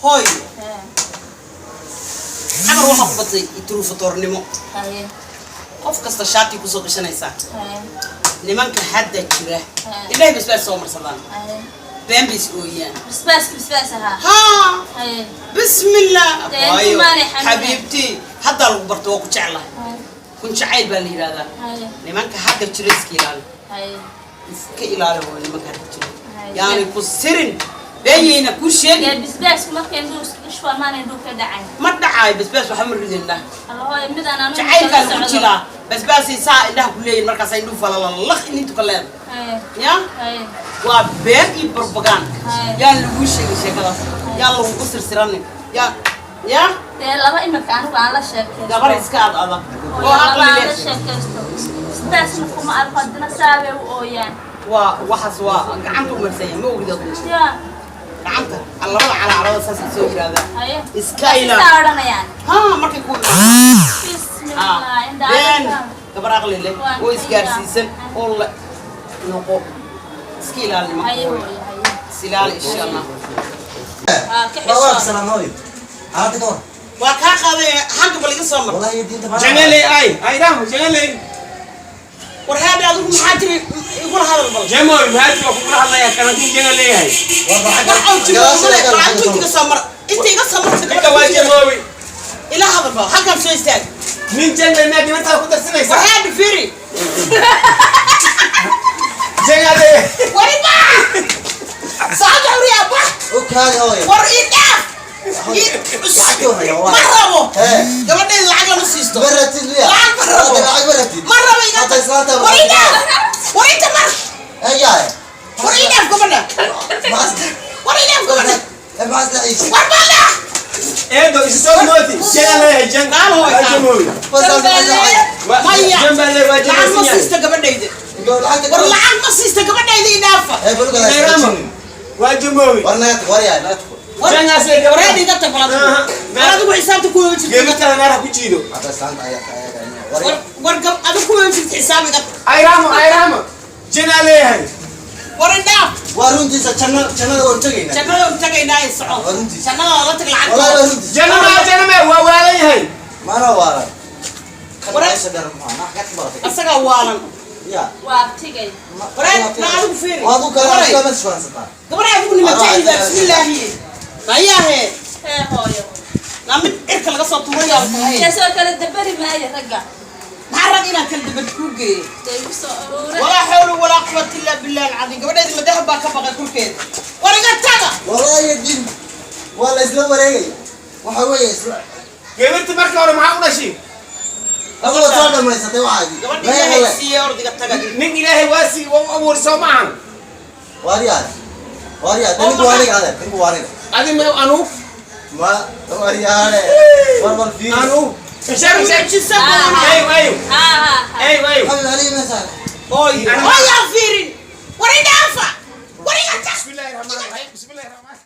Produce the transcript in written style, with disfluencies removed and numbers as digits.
Hooy. Hee. Xamar waxaa ku batay turuufatoornimo. Haye. Qof kasta shaati kusoo gashanaysaa. Haye. Nimanka hadda jira indhahay basbaas soo marsadaan. Haye. Been bay is ooyaan. Basbaaska basbaas ahaa. Haa. Haye. Bismillah. Dee, waayo intumaanay xanuunayn. Xabiibtii, haddaa lagu barto, waa ku jeclahay. Haye. Kun jacayl baa la yidhahdaa. Haye. Nimanka hadda jira iska ilaali. Haye. Iska ilaali waa nimanka hadda jira. Haye. Yaani ku sirin, beenyayna kuu sheegin. Dee, basbaasku markay indhuhu iskaga shubaan maana indhuhu ka dhacayn? Ma dhacaayo basbaas, waxba ma ridin indhaha. Alla hooyo, midaan anu Jacaylkaa lagu jilaa. Basbaasay saa indhaha ku leeyihin, markaasa indhuhu falalallaq inintu ka leeda. Haye. Ya. Haye. Waa been iyo barbagand. Haye. Yaan laguu sheegin sheekadaas, yaan lagugu sirсiranin, yaa ya. Dee, laba imika anigu aan la sheekaysto. Gabar iska ad adag oo Hooyo, laba aqli aan la leh. sheekaysto, basbaasna kuma arko, haddana saabay u ooyaan. Waa waxaas, waa gacanta u marsanya, ma ogid adigu. Ya. Gacanta labada calacalada saas soo yiraahdaa. Haye. Iska ilaali. Sidaa odhanayaan? Ha, markay ku Bismillah, indha been. adagta. Gabar aqli leh Waan oo isgaarsiisan hayaa. oo la noqo, iska ilaali nimanka. Haye. Hooyo. Hooyo, haye. Is ilaali, insha Allah. Waa ka waa xishood. Salaam hooyo, xaaladda ka war? Waa kaa qaaday, xagga bal iga soo mar. Wallahi diinta ma Jangaley ay ay raamo jangaley. War haadhe, adigu maxaa tiri? Igula hadal bal. Jamoy, maxaa waa kugula hadlayaa kalankin jangaley. Wax oo jiro male, bal adigu inta iga soo mar, inta iga soo marta. Ninka waa Jamoy. Ila hadal bal, halkaan soo istaag. Nin jangaley miyaa gabartaada ku darsanaysaa? War haadhe, fiiri. Jangaley. War ibax saacadda xuriyaa, bax. U kaadi hooyo. War ii dhaaf. Lacagtii haya, Ma wallahi. rabo. Hee. Gabadhayda lacag lama siisto. Ma ratid miya? Lacag ma rabo. Hadda lacag ma ratid? Ma rabo, iga. Hadda islaanta War ii dhaaf, war inta mar. Eeyaay. War ii dhaaf gabadha. Maxaa? War ii dhaaf gabadha. Maxaa la ciishay? War balla. Eedo, isu soo nooti jangaley jan. Qaal hooy, waa qaal. Jamoy. Maya. Jangaley waa Lacag ma jamaysan. siisto gabadhayda. Lacagta. War lacag ma siisto gabadhayda, ii dhaafa. Ee, bal Ay raamo, waa Jamoy. War naga war yaay, naga tuko. Jangaasay gabadha. Wareed, iga tag bal adigu. Aha. War adigu xisaabta kuwa jirta. Gabartaada naara ku jiido. Hadda islaanta ayaa war. War war gab adigu kuwa jirta, xisaab iga tag. Ay raamo, ay raamo, janaa leeyahay. War idhaaf. Waa runtiisa, janna, jannada waan tagaynaa. Jannada u tagaynaa ee soco. Waa runtiisa. Jannada la tag. Wallahi waa Lacagta. runtiisa. Janama, janama waa waalan yahay. Maana waalan kan. Meesha dheer maxaa naa ka baratay? Asagaa waalan. Ya. Waa abtigay. Wareed, na adigu fiiri. Waa adigu kale. Waray. Adigu ma shubansataa. Gabadha adigu nima jecel baa, bismillaahi ayaahe. Hee hooyo. Naa mid cirka laga soo tuurayaa tahay. Kaasoo kale dabari maayo ragga. Maxaa rag inaan kala dabad kuu geeyo? Dee, igu soo aruuray. Walaa xawla walaa quwata illaa billahi alcadiim. Gabadheedi ma dahab baa ka baqay korkeeda? War iga taga. Wallahi diin waa la isla wareegaya, waxa weeye isla Gabarta marka hore maxaa u dhashay? Adigu soo dhamaysatay waxaagii. Gabadha Ilaahay siiye, ordiga taga. Nin Ilaahay waa sii waa u abuuri, soo maahan? Waaryaad, waaryaad, ninku waa aniga, adeer, ninku waa aniga. Adi ma anu. Ma waaryaade, war bal fiiri. Anu sheeg sheeg. Mucjiso badan. Ayo ayo. Haa haa haa. Ayo ayo. Xabib alihi meeshaan. Hooy, hooyaa, fiirin. War idhaafa, war iga tag. Bismillahi rahmaani rahiim, bismillahi rahmaani.